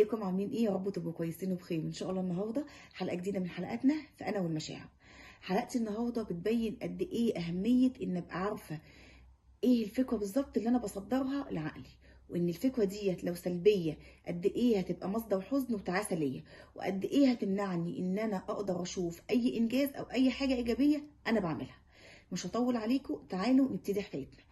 ازيكم عاملين ايه؟ يا رب تبقوا كويسين وبخير ان شاء الله. النهارده حلقة جديدة من حلقاتنا في انا والمشاعر. حلقتي النهارده بتبين قد ايه اهمية ان ابقى عارفه ايه الفكرة بالظبط اللي انا بصدرها لعقلي، وان الفكرة ديت لو سلبية قد ايه هتبقى مصدر حزن وتعاسه ليا، وقد ايه هتمنعني ان انا اقدر اشوف اي انجاز او اي حاجة ايجابية انا بعملها. مش هطول عليكم، تعالوا نبتدي حكايتنا.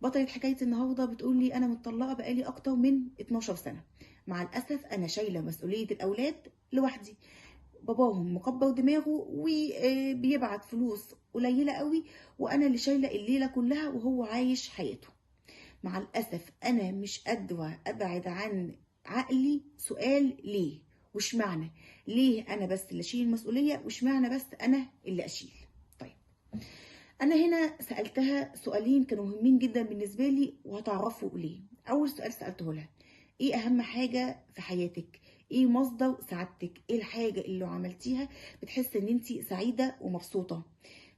بطلة حكاية النهارده بتقول لي انا متطلقه بقالي اكتر من 12 سنة، مع الاسف انا شايله مسؤولية الاولاد لوحدي. باباهم مكبر دماغه وبيبعت فلوس قليله قوي، وانا اللي شايله الليلة كلها وهو عايش حياته. مع الاسف انا مش قادرة ابعد عن عقلي سؤال ليه واشمعنى، ليه انا بس اللي اشيل المسؤولية واشمعنى بس انا اللي اشيل. طيب انا هنا سالتها سؤالين كانوا مهمين جدا بالنسبة لي وهتعرفوا ليه. اول سؤال سالته لها، ايه اهم حاجة في حياتك؟ ايه مصدر سعادتك؟ ايه الحاجة اللي لو عملتيها بتحس ان انت سعيدة ومبسوطة؟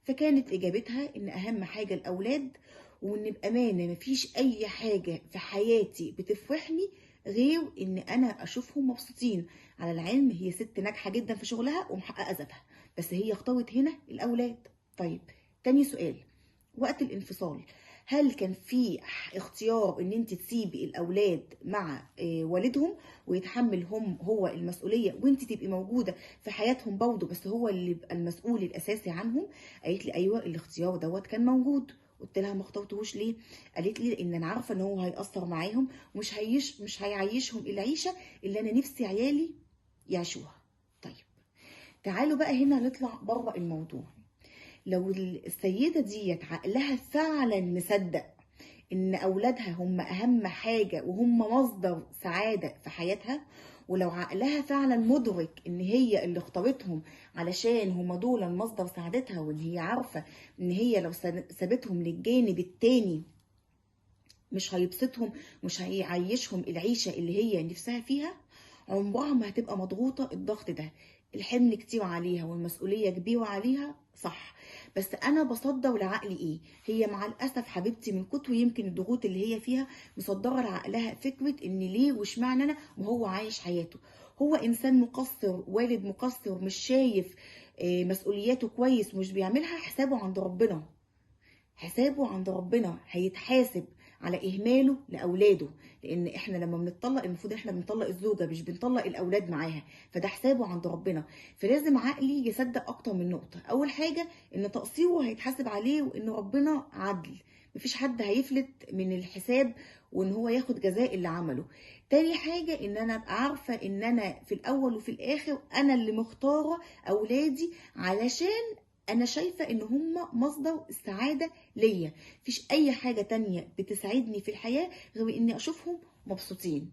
فكانت اجابتها ان اهم حاجة الاولاد، وان بامانه مفيش اي حاجة في حياتي بتفرحني غير ان انا اشوفهم مبسوطين. على العلم هي ست ناجحة جدا في شغلها ومحققه ذاتها، بس هي اختارت هنا الاولاد. طيب تاني سؤال، وقت الانفصال هل كان في اختيار ان انت تسيبي الاولاد مع والدهم ويتحمل هم هو المسؤولية وانت تبقي موجودة في حياتهم برضه بس هو اللي يبقى المسؤول الاساسي عنهم؟ قالت لي ايوه الاختيار دوت كان موجود. قلت لها ما اخترتهوش ليه؟ قالت لي لان انا عارفه ان هو هيأثر معاهم ومش مش هيعيشهم العيشة اللي انا نفسي عيالي يعيشوها. طيب تعالوا بقى هنا نطلع بره الموضوع. لو السيدة ديت عقلها فعلا مصدق ان اولادها هم اهم حاجة وهم مصدر سعادة في حياتها، ولو عقلها فعلا مدرك ان هي اللي اختارتهم علشان هم دول مصدر سعادتها، وان هي عارفة ان هي لو سابتهم للجانب التاني مش هيبسطهم، مش هيعيشهم العيشة اللي هي نفسها فيها، عمرها ما هتبقى مضغوطة الضغط ده. الحمل كتير عليها والمسؤولية كبيرة عليها، صح، بس انا بصدر لعقلي ايه؟ هي مع الاسف حبيبتي من كتر يمكن الضغوط اللي هي فيها مصدره لعقلها فكرة ان ليه واشمعنى انا وهو عايش حياته. هو انسان مقصر، والد مقصر، مش شايف مسؤولياته كويس ومش بيعملها. حسابه عند ربنا، حسابه عند ربنا، هيتحاسب على اهماله لاولاده، لان احنا لما بنطلق المفروض احنا بنطلق الزوجة مش بنطلق الاولاد معاها، فده حسابه عند ربنا. فلازم عقلي يصدق اكتر من نقطة. اول حاجة ان تقصيره هيتحاسب عليه، وان ربنا عدل، مفيش حد هيفلت من الحساب وان هو ياخد جزاء اللي عمله. تاني حاجة ان انا ابقى عارفه ان انا في الاول وفي الاخر انا اللي مختاره اولادي علشان انا شايفه ان هم مصدر السعادة ليا، مفيش اي حاجة تانية بتسعدني في الحياة غير اني اشوفهم مبسوطين.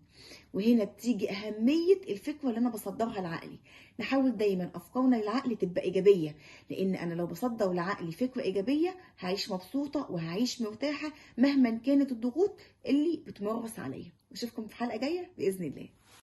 وهنا بتيجي اهمية الفكرة اللي انا بصدرها لعقلي. نحاول دايما افكارنا للعقل تبقى ايجابية، لان انا لو بصدر لعقلي فكرة ايجابية هعيش مبسوطة وهعيش مرتاحة مهما كانت الضغوط اللي بتمارس عليا. اشوفكم في حلقة جاية باذن الله.